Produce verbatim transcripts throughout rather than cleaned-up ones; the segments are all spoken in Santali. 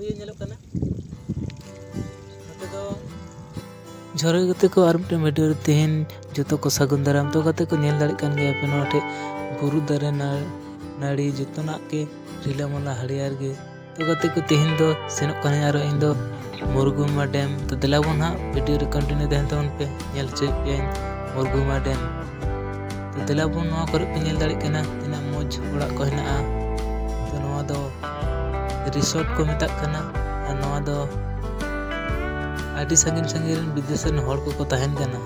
ᱤᱭᱟᱹ ᱧᱮᱞᱚᱜ ᱠᱟᱱᱟ᱾ ᱱᱚᱛᱮ ᱫᱚ ᱡᱚᱦᱟᱨ ᱜᱮ ᱜᱟᱛᱮ ᱠᱚ, ᱟᱨ ᱢᱤᱫᱴᱮᱱ ᱵᱷᱤᱰᱤᱭᱳ ᱨᱮ ᱛᱮᱦᱮᱧ ᱡᱚᱛᱚ ᱠᱚ ᱥᱟᱹᱜᱩᱱ ᱫᱟᱨᱟᱢ᱾ ᱛᱚ ᱜᱟᱛᱮ ᱠᱚ, ᱧᱮᱞ ᱫᱟᱲᱮᱭᱟᱜ ᱠᱟᱱ ᱜᱮᱭᱟ ᱯᱮ ᱱᱚᱣᱟ ᱴᱷᱮᱡ ᱵᱩᱨᱩ ᱫᱟᱨᱮ ᱱᱟ-, ᱱᱟᱹᱲᱤ ᱡᱚᱛᱚᱱᱟᱜ ᱜᱮ ᱨᱤᱞᱟᱹᱢᱟᱞᱟ ᱦᱟᱹᱨᱭᱟᱹᱲ ᱜᱮ᱾ ᱛᱚ ᱜᱟᱛᱮ ᱠᱚ, ᱛᱮᱦᱮᱧ ᱫᱚ ᱥᱮᱱᱚᱜ ᱠᱟᱹᱱᱟᱹᱧ ᱟᱨᱚ ᱤᱧ ᱫᱚ ᱢᱩᱨᱜᱩᱢᱟ ᱰᱮᱢ᱾ ᱛᱚ ᱫᱮᱞᱟ ᱵᱚᱱ ᱦᱟᱸᱜ ᱵᱷᱤᱰᱤᱭᱳ ᱨᱮ ᱠᱚᱱᱴᱤᱱᱤᱭᱩ ᱛᱟᱦᱮᱱ ᱛᱟᱵᱚᱱ ᱯᱮ, ᱧᱮᱞ ᱦᱚᱪᱚᱭᱮᱫ ᱯᱮᱭᱟᱧ ᱢᱩᱨᱜᱩᱢᱟ ᱰᱮᱢ᱾ ᱛᱚ ᱫᱮᱞᱟ ᱵᱚᱱ, ᱱᱚᱣᱟ ᱠᱚᱨᱮ ᱯᱮ ᱧᱮᱞ ᱫᱟᱲᱮᱭᱟᱜ ᱠᱟᱱᱟ ᱛᱤᱱᱟᱹᱜ ᱢᱚᱡᱽ ᱚᱲᱟᱜ ᱠᱚ ᱦᱮᱱᱟᱜᱼᱟ᱾ ᱛᱚ ᱱᱚᱣᱟ ᱫᱚ ᱨᱤᱥᱚᱨᱴ ᱠᱚ ᱢᱮᱛᱟᱜ ᱠᱟᱱᱟ᱾ ᱟᱨ ᱱᱚᱣᱟ ᱫᱚ ᱟᱹᱰᱤ ᱥᱟᱺᱜᱤᱧ ᱥᱟᱺᱜᱤᱧ ᱨᱮᱱ ᱵᱤᱫᱮᱥ ᱨᱮᱱ ᱦᱚᱲ ᱠᱚᱠᱚ ᱛᱟᱦᱮᱱ ᱠᱟᱱᱟ᱾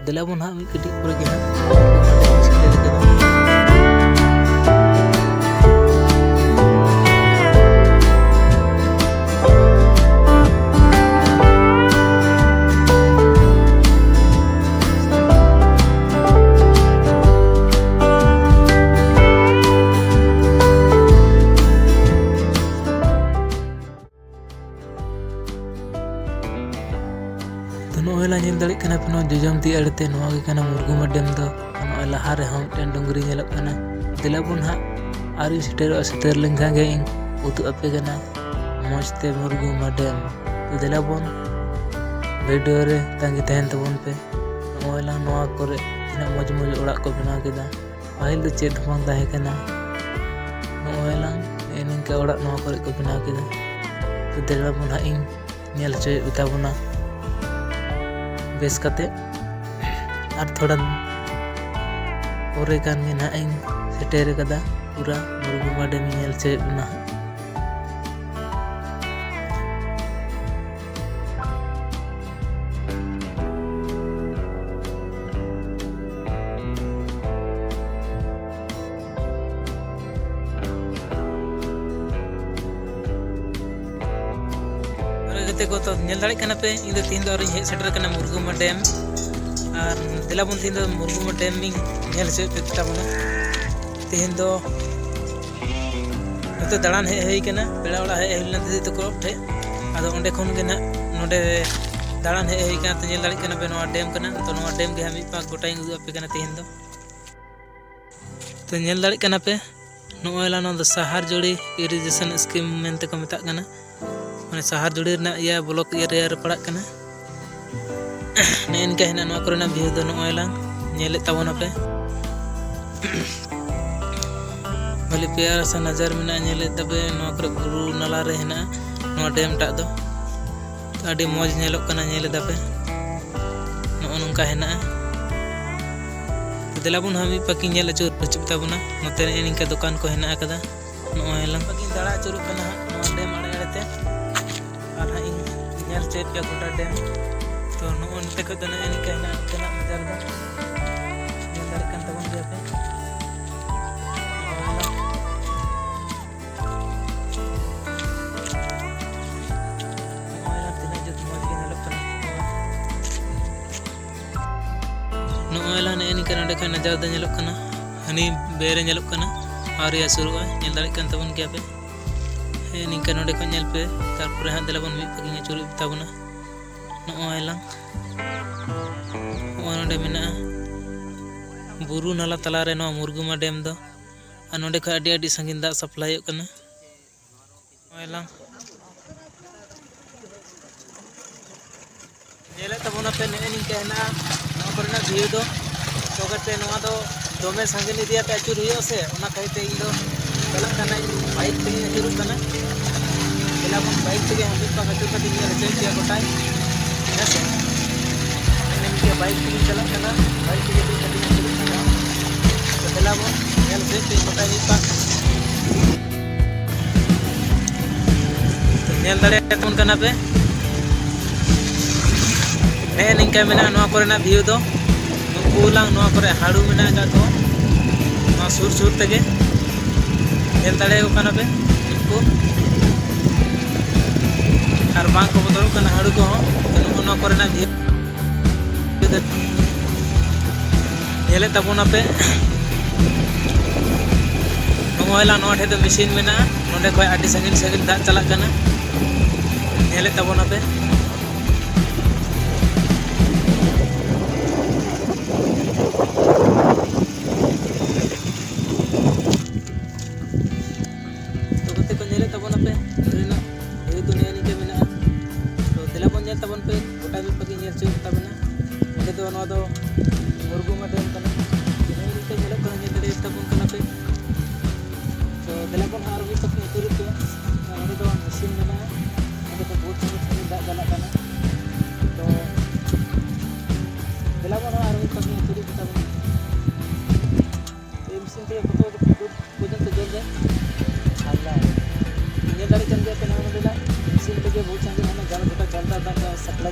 ᱫᱮᱞᱟ ᱵᱚᱱ ᱦᱟᱸᱜ ᱢᱤᱫ ᱠᱟᱹᱴᱤᱡ ᱯᱚᱨᱮ ᱜᱮ ᱦᱟᱸᱜ ᱥᱮᱴᱮᱨ ᱠᱟᱱᱟ᱾ ᱛᱚ ᱱᱚᱜᱼᱚᱭ ᱞᱟᱝ ᱧᱮᱞ ᱫᱟᱲᱮᱭᱟᱜ ᱠᱟᱱᱟ ᱯᱮ, ᱱᱚᱣᱟ ᱡᱚᱡᱚᱢ ᱛᱤ ᱟᱲᱮᱛᱮ ᱱᱚᱣᱟ ᱜᱮ ᱠᱟᱱᱟ ᱢᱩᱨᱜᱩᱢᱟ ᱰᱮᱢ ᱫᱚ᱾ ᱟᱨ ᱱᱚᱜᱼᱚᱭ ᱞᱟᱦᱟ ᱨᱮᱦᱚᱸ ᱢᱤᱫᱴᱮᱱ ᱰᱩᱝᱨᱤ ᱧᱮᱞᱚᱜ ᱠᱟᱱᱟ᱾ ᱫᱮᱞᱟ ᱵᱚᱱ ᱦᱟᱸᱜ, ᱟᱨᱤᱧ ᱥᱮᱴᱮᱨᱚᱜᱼᱟ, ᱥᱮᱴᱮᱨ ᱞᱮᱱᱠᱷᱟᱱ ᱜᱮ ᱤᱧ ᱩᱫᱩᱜ ᱟᱯᱮ ᱠᱟᱱᱟ ᱢᱚᱡᱽ ᱛᱮ ᱢᱩᱨᱜᱩᱢᱟ ᱰᱮᱢ᱾ ᱛᱚ ᱫᱮᱞᱟ ᱵᱚᱱ, ᱵᱷᱤᱰᱤᱭᱳ ᱨᱮ ᱛᱟᱺᱜᱤ ᱛᱟᱦᱮᱱ ᱛᱟᱵᱚᱱ ᱯᱮ᱾ ᱱᱚᱜᱼᱚᱭ ᱞᱟᱝ ᱱᱚᱣᱟ ᱠᱚᱨᱮ ᱛᱤᱱᱟᱹᱜ ᱢᱚᱡᱽ ᱢᱚᱡᱽ ᱚᱲᱟᱜ ᱠᱚ ᱵᱮᱱᱟᱣ ᱠᱮᱫᱟ᱾ ᱯᱟᱹᱦᱤᱞ ᱫᱚ ᱪᱮᱫ ᱦᱚᱸ ᱵᱟᱝ ᱛᱟᱦᱮᱸ ᱠᱟᱱᱟ᱾ ᱱᱚᱜᱼᱚᱭ ᱞᱟᱝ ᱱᱮᱜᱼᱮ ᱱᱤᱝᱠᱟ ᱚᱲᱟᱜ ᱱᱚᱣᱟ ᱠᱚᱨᱮ ᱠᱚ ᱵᱮᱱᱟᱣ ᱠᱮᱫᱟ᱾ ᱛᱚ ᱫᱮᱞᱟ ᱵᱚᱱ ᱦᱟᱸᱜ ᱤᱧ ᱧᱮᱞ ᱦᱚᱪᱚᱭᱮᱫ ᱯᱮ ᱛᱟᱵᱚᱱᱟ ᱵᱮᱥ ᱠᱟᱛᱮ᱾ ᱟᱨ ᱛᱷᱚᱲᱟ ᱯᱚᱨᱮ ᱠᱷᱟᱱ ᱜᱮ ᱱᱟᱦᱟᱜ ᱤᱧ ᱥᱮᱴᱮᱨ ᱠᱟᱫᱟ ᱯᱩᱨᱟ ᱢᱩᱨᱜᱩᱢᱟ ᱰᱮᱢ ᱤᱧ ᱧᱮᱞ ᱦᱚᱪᱚᱭᱮᱫ ᱵᱚᱱᱟ ᱦᱟᱸᱜ᱾ ᱟᱨ ᱜᱟᱛᱮ ᱠᱚ, ᱛᱚ ᱧᱮᱞ ᱫᱟᱲᱮᱭᱟᱜ ᱠᱟᱱᱟ ᱯᱮ, ᱤᱧ ᱫᱚ ᱛᱤᱦᱤᱧ ᱫᱚ ᱟᱨᱤᱧ ᱦᱮᱡ ᱥᱮᱴᱮᱨ ᱟᱠᱟᱱᱟ ᱢᱩᱨᱜᱩᱢᱟ ᱰᱮᱢ᱾ ᱟᱨ ᱫᱮᱞᱟ ᱵᱚᱱ, ᱛᱤᱦᱤᱧ ᱫᱚ ᱢᱩᱨᱜᱩᱢᱟ ᱰᱮᱢ ᱤᱧ ᱧᱮᱞ ᱦᱚᱪᱚᱭᱮᱫ ᱯᱮ ᱛᱟᱵᱚᱱᱟ᱾ ᱛᱤᱦᱤᱧ ᱫᱚ ᱱᱚᱛᱮ ᱫᱟᱬᱟᱱ ᱦᱮᱡ ᱦᱩᱭ ᱠᱟᱱᱟ, ᱯᱮᱲᱟ ᱚᱲᱟᱜ ᱦᱮᱡ ᱦᱩᱭ ᱞᱮᱱᱟ ᱫᱤᱫᱤ ᱛᱟᱠᱚ ᱴᱷᱮᱡ᱾ ᱟᱫᱚ ᱚᱸᱰᱮ ᱠᱷᱚᱱ ᱜᱮ ᱱᱟᱦᱟᱜ ᱱᱚᱰᱮ ᱫᱟᱬᱟᱱ ᱦᱮᱡ ᱦᱩᱭ ᱠᱟᱱᱟ᱾ ᱛᱚ ᱧᱮᱞ ᱫᱟᱲᱮᱭᱟᱜ ᱠᱟᱱᱟ ᱯᱮ, ᱱᱚᱣᱟ ᱰᱮᱢ ᱠᱟᱱᱟ᱾ ᱛᱚ ᱱᱚᱣᱟ ᱰᱮᱢ ᱜᱮ ᱦᱟᱸᱜ ᱢᱤᱫ ᱯᱟᱸᱠ ᱜᱚᱴᱟᱧ ᱩᱫᱩᱜ ᱟᱯᱮ ᱠᱟᱱᱟ ᱛᱤᱦᱤᱧ ᱫᱚ᱾ ᱛᱚ ᱧᱮᱞ ᱫᱟᱲᱮᱭᱟᱜ ᱠᱟᱱᱟ ᱯᱮ, ᱱᱚᱜᱼᱚᱭ ᱞᱟ ᱱᱚᱣᱟ ᱫᱚ ᱥᱟᱦᱟᱨ ᱡᱩᱲᱤ irrigation scheme ᱢᱮᱱᱛᱮ ᱠᱚ ᱢᱮᱛᱟᱜ ᱠᱟᱱᱟ᱾ ᱢᱟᱱᱮ ᱥᱟᱦᱟᱨ ᱡᱩᱲᱤ ᱨᱮᱱᱟᱜ ᱤᱭᱟᱹ block area ᱨᱮ ᱯᱟᱲᱟᱜ ᱠᱟᱱᱟ᱾ ᱱᱮᱜᱼᱮ ᱱᱤᱝᱠᱟ ᱦᱮᱱᱟᱜᱼᱟ ᱱᱚᱣᱟ ᱠᱚᱨᱮᱱᱟᱜ view ᱫᱚ᱾ ᱱᱚᱜᱼᱚᱭ ᱞᱟᱝ ᱧᱮᱞᱮᱫ ᱛᱟᱵᱚᱱᱟᱯᱮ, ᱵᱷᱟᱞᱤ ᱯᱮᱭᱟᱨᱟ ᱥᱟ ᱱᱟᱡᱟᱨ ᱢᱮᱱᱟᱜᱼᱟ᱾ ᱧᱮᱞᱮᱫ ᱛᱟᱯᱮ ᱱᱚᱣᱟ ᱠᱚᱨᱮ ᱵᱩᱨᱩ ᱱᱟᱞᱟ ᱨᱮ ᱦᱮᱱᱟᱜᱼᱟ ᱱᱚᱣᱟ dam ᱴᱟᱜ ᱫᱚ᱾ ᱟᱹᱰᱤ ᱢᱚᱡᱽ ᱧᱮᱞᱚᱜ ᱠᱟᱱᱟ, ᱧᱮᱞ ᱮᱫᱟ ᱯᱮ ᱱᱚᱜᱼᱚ ᱱᱚᱝᱠᱟ ᱦᱮᱱᱟᱜᱼᱟ᱾ ᱫᱮᱞᱟ ᱵᱚᱱ ᱦᱟᱸᱜ ᱢᱤᱫ ᱯᱟᱹᱠᱤ ᱧᱮᱞ ᱟᱹᱪᱩᱨ ᱦᱚᱪᱚ ᱛᱟᱵᱚᱱᱟ᱾ ᱱᱚᱛᱮ ᱱᱮᱜᱼᱮ ᱱᱤᱝᱠᱟ ᱫᱚᱠᱟᱱ ᱠᱚ ᱦᱮᱱᱟᱜ ᱟᱠᱟᱫᱟ᱾ ᱱᱚᱜᱼᱚᱭ ᱞᱟᱝ ᱯᱟᱹᱠᱤᱧ ᱫᱟᱬᱟ ᱟᱹᱪᱩᱨᱚᱜ ᱠᱟᱱᱟ ᱦᱟᱸᱜ ᱱᱚᱣᱟ dam ᱟᱲᱮ ᱟᱲᱮ ᱛᱮ, ᱟᱨ ᱦᱟᱸᱜ ᱤᱧ ᱧᱮᱞ ᱦᱚᱪᱚᱭᱮᱫ ᱯᱮᱭᱟ ᱜᱚᱴᱟ dam᱾ ᱛᱚ ᱱᱚᱜᱼᱚ ᱱᱚᱛᱮ ᱠᱷᱚᱡ ᱫᱚ ᱱᱮᱜᱼᱮ ᱱᱤᱝᱠᱟ ᱦᱮᱱᱟᱜᱼᱟ ᱱᱚᱛᱮᱱᱟᱜ ᱱᱟᱡᱟᱨ ᱫᱚ᱾ ᱧᱮᱞ ᱫᱟᱲᱮᱭᱟᱜ ᱠᱟᱱ ᱛᱟᱵᱚᱱ ᱜᱮᱭᱟ ᱯᱮ᱾ ᱱᱚᱜᱼᱚᱭ ᱞᱟᱝ ᱱᱚᱜᱼᱚᱭ ᱞᱟᱝ ᱛᱤᱱᱟᱹᱜ ᱡᱩᱛ ᱢᱚᱡᱽ ᱜᱮ ᱧᱮᱞᱚᱜ ᱠᱟᱱᱟ᱾ ᱱᱚᱜᱼᱚᱭ ᱞᱟᱝ ᱱᱮᱜᱼᱮ ᱱᱤᱝᱠᱟ ᱱᱚᱸᱰᱮ ᱠᱷᱚᱱ ᱱᱟᱡᱟᱨ ᱫᱚ ᱧᱮᱞᱚᱜ ᱠᱟᱱᱟ᱾ ᱦᱟᱹᱱᱤ ᱵᱮᱨ ᱨᱮ ᱧᱮᱞᱚᱜ ᱠᱟᱱᱟ, ᱟᱹᱣᱨᱤ ᱟᱹᱥᱩᱨᱚᱜᱼᱟ᱾ ᱧᱮᱞ ᱫᱟᱲᱮᱭᱟᱜ ᱠᱟᱱ ᱛᱟᱵᱚᱱ ᱜᱮᱭᱟ ᱯᱮ᱾ ᱦᱮᱸ, ᱱᱤᱝᱠᱟ ᱱᱚᱸᱰᱮ ᱠᱷᱚᱱ ᱧᱮᱞ ᱯᱮ᱾ ᱛᱟᱨᱯᱚᱨᱮ ᱦᱟᱸᱜ ᱫᱮᱞᱟ ᱵᱚᱱ ᱢᱤᱫ ᱯᱟᱹᱠᱤ ᱟᱹᱪᱩᱨ ᱛᱟᱵᱚᱱᱟ᱾ ᱱᱚᱜᱼᱚᱭ ᱞᱟᱝ, ᱱᱚᱜᱼᱚᱭ ᱱᱚᱸᱰᱮ ᱢᱮᱱᱟᱜᱼᱟ ᱵᱩᱨᱩ ᱱᱟᱞᱟ ᱛᱟᱞᱟᱨᱮ ᱱᱚᱣᱟ ᱢᱩᱨᱜᱩᱢᱟ dam ᱫᱚ᱾ ᱟᱨ ᱱᱚᱸᱰᱮ ᱠᱷᱚᱱ ᱟᱹᱰᱤ ᱟᱹᱰᱤ ᱥᱟᱺᱜᱤᱧ ᱫᱟᱜ supply ᱚᱜ ᱠᱟᱱᱟ᱾ ᱱᱚᱜᱼᱚᱭ ᱞᱟᱝ ᱧᱮᱞᱮᱫ ᱛᱟᱵᱚᱱᱟᱯᱮ ᱱᱮᱜᱼᱮ ᱱᱤᱝᱠᱟ ᱦᱮᱱᱟᱜᱼᱟ ᱱᱚᱣᱟ ᱠᱚᱨᱮᱱᱟᱜ view ᱫᱚ᱾ ᱛᱚᱵᱮ ᱛᱮ ᱱᱚᱣᱟ ᱫᱚ ᱫᱚᱢᱮ ᱥᱟᱺᱜᱤᱧ ᱤᱫᱤᱭᱟᱛᱮ ᱟᱹᱪᱩᱨ ᱦᱩᱭᱩᱜᱼᱟ ᱥᱮ, ᱚᱱᱟ ᱠᱷᱟᱹᱛᱤᱨ ᱛᱮ ᱤᱧ ᱫᱚ ᱪᱟᱞᱟᱜ ᱠᱟᱱᱟᱧ, bike ᱛᱮᱜᱮᱧ ᱟᱹᱪᱩᱨᱚᱜ ᱠᱟᱱᱟ᱾ ᱫᱮᱞᱟ ᱵᱚᱱ bike ᱛᱮᱜᱮ ᱦᱟᱸᱰᱮ ᱯᱟᱠ ᱟᱹᱪᱩᱨ ᱠᱟᱛᱮ ᱧᱮᱞ ᱦᱚᱪᱚᱭ ᱯᱮᱭᱟ ᱜᱚᱴᱟᱭ, ᱦᱮᱸ ᱥᱮ? ᱱᱮᱜᱼᱮ ᱱᱤᱝᱠᱟ bike ᱛᱮᱜᱮᱧ ᱪᱟᱞᱟᱜ ᱠᱟᱱᱟ, bike ᱛᱮᱜᱮ ᱫᱩᱲᱩᱵ ᱠᱟᱛᱮᱧ ᱟᱹᱪᱩᱨᱚᱜ ᱠᱟᱱᱟ᱾ ᱛᱚ ᱫᱮᱞᱟ ᱵᱚᱱ ᱧᱮᱞ ᱦᱚᱪᱚᱭ ᱯᱮᱭᱟ ᱜᱚᱴᱟᱭ ᱢᱤᱫ ᱯᱟᱠ᱾ ᱧᱮᱞ ᱫᱟᱲᱮᱭᱟᱜ ᱛᱟᱵᱚᱱ ᱠᱟᱱᱟ ᱯᱮ᱾ ᱱᱮᱜᱼᱮ ᱱᱤᱝᱠᱟ ᱢᱮᱱᱟᱜᱼᱟ ᱱᱚᱣᱟ ᱠᱚᱨᱮᱱᱟᱜ view ᱫᱚ᱾ ᱱᱩᱠᱩ ᱞᱟᱝ ᱱᱚᱣᱟ ᱠᱚᱨᱮ ᱦᱟᱹᱲᱩ ᱢᱮᱱᱟᱜ ᱟᱠᱟᱫ ᱠᱚ, ᱱᱚᱣᱟ ᱥᱩᱨ ᱥᱩᱨ ᱛᱮᱜᱮ ᱧᱮᱞ ᱫᱟᱲᱮᱭᱟᱠᱚ ᱠᱟᱱᱟ ᱯᱮ ᱱᱩᱠᱩ, ᱟᱨ ᱵᱟᱝ ᱠᱚ ᱵᱚᱛᱚᱨᱚᱜ ᱠᱟᱱᱟ ᱦᱟᱹᱲᱩ ᱠᱚᱦᱚᱸ᱾ ᱛᱚ ᱱᱚᱜᱼᱚ ᱱᱚᱣᱟ ᱠᱚᱨᱮᱱᱟᱜ view ᱧᱮᱞᱮᱫ ᱛᱟᱵᱚᱱᱟᱯᱮ᱾ ᱱᱚᱜᱼᱚᱭ ᱞᱟ ᱱᱚᱣᱟ ᱴᱷᱮᱡ ᱫᱚ machine ᱢᱮᱱᱟᱜᱼᱟ, ᱱᱚᱸᱰᱮ ᱠᱷᱚᱡ ᱟᱹᱰᱤ ᱥᱟᱺᱜᱤᱧ ᱥᱟᱺᱜᱤᱧ ᱫᱟᱜ ᱪᱟᱞᱟᱜ ᱠᱟᱱᱟ, ᱧᱮᱞᱮᱫ ᱛᱟᱵᱚᱱᱟᱯᱮ᱾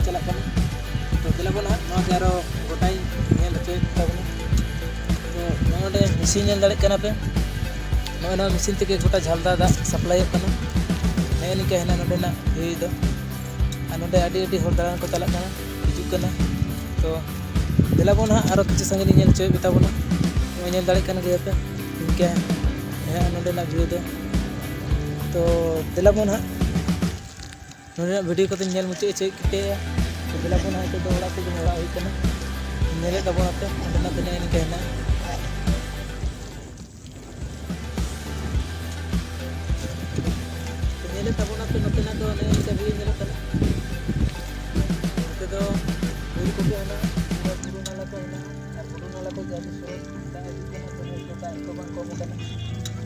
ᱪᱟᱞᱟᱜ ᱠᱟᱱᱟ᱾ ᱛᱚ ᱫᱮᱞᱟ ᱵᱚᱱ ᱦᱟᱸᱜ ᱱᱚᱣᱟ ᱜᱮ ᱟᱨᱚ ᱜᱚᱴᱟᱧ ᱧᱮᱞ ᱦᱚᱪᱚᱭᱮᱫ ᱛᱟᱵᱚᱱᱟ᱾ ᱛᱚ ᱱᱚᱜᱼᱚᱭ ᱱᱚᱰᱮ ᱢᱮᱥᱤᱱ ᱧᱮᱞ ᱫᱟᱲᱮᱭᱟᱜ ᱠᱟᱱᱟ ᱯᱮ, ᱱᱚᱜᱼᱚᱭ ᱱᱚᱣᱟ ᱢᱮᱥᱤᱱ ᱛᱮᱜᱮ ᱜᱚᱴᱟ ᱡᱷᱟᱞᱫᱟ ᱫᱟᱜ ᱥᱟᱯᱞᱟᱭᱚᱜ ᱠᱟᱱᱟ᱾ ᱱᱮᱜᱼᱮ ᱱᱤᱝᱠᱟ ᱦᱮᱱᱟᱜ ᱱᱚᱰᱮᱱᱟᱜ ᱵᱷᱤᱭᱩ ᱫᱚ᱾ ᱟᱨ ᱱᱚᱰᱮ ᱟᱹᱰᱤ ᱟᱹᱰᱤ ᱦᱚᱲ ᱫᱟᱬᱟᱱ ᱠᱚ ᱪᱟᱞᱟᱜ ᱠᱟᱱᱟ, ᱦᱤᱡᱩᱜ ᱠᱟᱱᱟ᱾ ᱛᱚ ᱫᱮᱞᱟ ᱵᱚᱱ ᱦᱟᱸᱜ ᱟᱨᱚ ᱠᱤᱪᱷᱩ ᱥᱟᱺᱜᱤᱧ ᱧᱮᱞ ᱦᱚᱪᱚᱭᱮᱫ ᱯᱮ ᱛᱟᱵᱚᱱᱟ᱾ ᱱᱚᱜᱼᱚᱭ ᱧᱮᱞ ᱫᱟᱲᱮᱭᱟᱜ ᱠᱟᱱ ᱜᱮᱭᱟ ᱯᱮ, ᱱᱤᱝᱠᱟ ᱦᱮᱱᱟᱜ ᱱᱚᱰᱮᱱᱟᱜ ᱵᱷᱤᱭᱩ ᱫᱚ᱾ ᱛᱚ ᱫᱮᱞᱟ ᱵᱚᱱ ᱦᱟᱸᱜ ᱱᱚᱰᱮᱱᱟᱜ ᱵᱷᱤᱰᱤᱭᱳ ᱠᱚᱫᱚᱧ ᱧᱮᱞ ᱢᱩᱪᱟᱹᱫ ᱦᱚᱪᱚᱭᱮᱫ ᱯᱮᱭᱟ᱾ ᱛᱚ ᱫᱮᱞᱟ ᱵᱚᱱ ᱦᱟᱸᱜ ᱱᱤᱛᱚᱜ ᱫᱚ ᱚᱲᱟᱜ ᱥᱮᱫ ᱜᱮ ᱚᱲᱟᱜ ᱦᱩᱭᱩᱜ ᱠᱟᱱᱟ᱾ ᱧᱮᱞᱮᱫ ᱛᱟᱵᱚᱱᱟᱯᱮ ᱚᱸᱰᱮᱱᱟᱜ ᱛᱤᱱᱟᱹᱜ ᱮᱱᱮᱡ ᱦᱮᱱᱟᱜᱼᱟ᱾ ᱛᱚ ᱧᱮᱞᱮᱫ ᱛᱟᱵᱚᱱᱟᱯᱮ ᱱᱚᱛᱮᱱᱟᱜ ᱫᱚ ᱚᱱᱮ ᱚᱱᱠᱟ ᱵᱷᱤᱭᱩ ᱧᱮᱞᱚᱜ ᱠᱟᱱᱟ᱾ ᱱᱚᱛᱮ ᱫᱚ ᱵᱩᱨᱩ ᱠᱚᱜᱮ ᱦᱮᱱᱟᱜᱼᱟ, ᱵᱩᱨᱩ ᱱᱟᱞᱟ ᱠᱚ ᱦᱮᱱᱟᱜᱼᱟ, ᱟᱨ ᱵᱩᱨᱩ ᱱᱟᱞᱟ ᱠᱚ ᱡᱟᱹᱥᱛᱤ ᱥᱚᱦᱚᱨ ᱫᱟᱜ ᱦᱤᱡᱩᱜ ᱠᱟᱱᱟ, ᱥᱚᱦᱚᱨ ᱫᱚ ᱫᱟᱜ ᱠᱚ ᱵᱟᱝ ᱠᱚᱢ ᱠᱟᱱᱟ᱾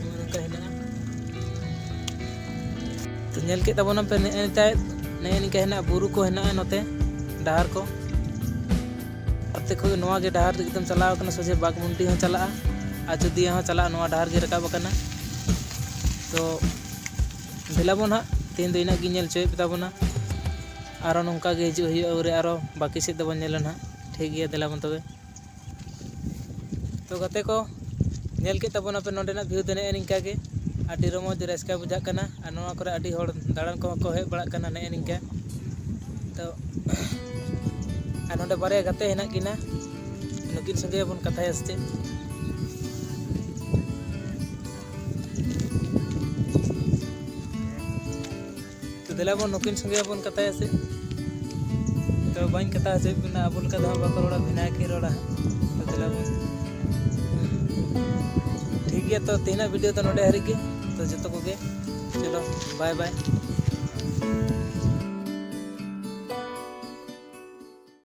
ᱱᱚᱜᱼᱚ ᱱᱚᱝᱠᱟ ᱦᱮᱱᱟᱜᱼᱟ᱾ ᱛᱚ ᱧᱮᱞ ᱠᱮᱫ ᱛᱟᱵᱚᱱᱟᱯᱮ ᱱᱮᱜᱼᱮ ᱱᱮᱜᱼᱮ ᱱᱤᱝᱠᱟ ᱦᱮᱱᱟᱜᱼᱟ, ᱵᱩᱨᱩ ᱠᱚ ᱦᱮᱱᱟᱜᱼᱟ ᱱᱚᱛᱮ ᱰᱟᱦᱟᱨ ᱠᱚ᱾ ᱱᱚᱛᱮ ᱠᱷᱚᱱ ᱱᱚᱣᱟ ᱜᱮ ᱰᱟᱦᱟᱨ ᱮᱠᱫᱚᱢ ᱪᱟᱞᱟᱣ ᱟᱠᱟᱱᱟ, ᱥᱚᱡᱷᱮ ᱵᱟᱜᱽᱢᱩᱱᱰᱤ ᱦᱚᱸ ᱪᱟᱞᱟᱜᱼᱟ, ᱟᱡᱳᱫᱤᱭᱟᱹ ᱦᱚᱸ ᱪᱟᱞᱟᱜᱼᱟ, ᱱᱚᱣᱟ ᱰᱟᱦᱟᱨ ᱜᱮ ᱨᱟᱠᱟᱵ ᱟᱠᱟᱱᱟ᱾ ᱛᱚ ᱫᱮᱞᱟ ᱵᱚᱱ ᱦᱟᱸᱜ ᱛᱮᱦᱮᱧ ᱫᱚ ᱤᱱᱟᱹᱜ ᱜᱤᱧ ᱧᱮᱞ ᱦᱚᱪᱚᱭᱮᱫ ᱯᱮ ᱛᱟᱵᱚᱱᱟ᱾ ᱟᱨᱚ ᱱᱚᱝᱠᱟ ᱜᱮ ᱦᱤᱡᱩᱜ ᱦᱩᱭᱩᱜᱼᱟ, ᱟᱹᱣᱨᱤ ᱟᱨᱚ ᱵᱟᱹᱠᱤ ᱥᱮᱫ ᱫᱚᱵᱚᱱ ᱧᱮᱞᱟ ᱱᱟᱦᱟᱜ᱾ ᱴᱷᱤᱠ ᱜᱮᱭᱟ, ᱫᱮᱞᱟ ᱵᱚᱱ ᱛᱚᱵᱮ᱾ ᱛᱚ ᱜᱟᱛᱮ ᱠᱚ, ᱧᱮᱞ ᱠᱮᱫ ᱛᱟᱵᱚᱱᱟᱯᱮ ᱱᱚᱰᱮᱱᱟᱜ ᱵᱷᱤᱭᱩ ᱫᱚ ᱱᱮᱜᱼᱮ ᱱᱤᱝᱠᱟ ᱜᱮ᱾ ᱟᱹᱰᱤ ᱨᱚᱢᱚᱡᱽ ᱨᱟᱹᱥᱠᱟᱹ ᱵᱩᱡᱷᱟᱹᱜ ᱠᱟᱱᱟ, ᱟᱨ ᱱᱚᱣᱟ ᱠᱚᱨᱮ ᱟᱹᱰᱤ ᱦᱚᱲ ᱫᱟᱬᱟᱱ ᱠᱚᱦᱚᱸ ᱠᱚ ᱦᱮᱡ ᱵᱟᱲᱟᱜ ᱠᱟᱱᱟ ᱱᱮᱜᱼᱮ ᱱᱤᱝᱠᱟ᱾ ᱛᱚ ᱟᱨ ᱱᱚᱰᱮ ᱵᱟᱨᱭᱟ ᱜᱟᱛᱮ ᱦᱮᱱᱟᱜ ᱠᱤᱱᱟ, ᱱᱩᱠᱤᱱ ᱥᱚᱸᱜᱮ ᱵᱚᱱ ᱠᱟᱛᱷᱟᱭᱟ ᱥᱮ ᱪᱮᱫ? ᱛᱚ ᱫᱮᱞᱟ ᱵᱚᱱ ᱱᱩᱠᱤᱱ ᱥᱚᱸᱜᱮ ᱵᱚᱱ ᱠᱟᱛᱷᱟᱭᱟ ᱥᱮ᱾ ᱛᱚ ᱵᱟᱹᱧ ᱠᱟᱛᱷᱟ ᱦᱚᱪᱚᱭᱮᱫ ᱵᱮᱱᱟ, ᱟᱵᱚ ᱞᱮᱠᱟ ᱫᱚ ᱦᱟᱸᱜ ᱵᱟᱠᱚ ᱨᱚᱲᱟ, ᱵᱷᱤᱱᱟᱹ ᱜᱮᱠᱤᱱ ᱨᱚᱲᱟ᱾ ᱛᱚ ᱫᱮᱞᱟ ᱵᱚᱱ, ᱴᱷᱤᱠ ᱜᱮᱭᱟ, ᱛᱚ ᱛᱮᱦᱮᱧᱟᱜ ᱵᱷᱤᱰᱤᱭᱳ ᱫᱚ ᱱᱚᱰᱮ ᱦᱟᱹᱨᱤᱡ ᱜᱮ᱾ ᱛᱚ ᱡᱚᱛᱚ ᱠᱚᱜᱮ ᱪᱚᱞᱚ, ᱵᱟᱭ ᱵᱟᱭ᱾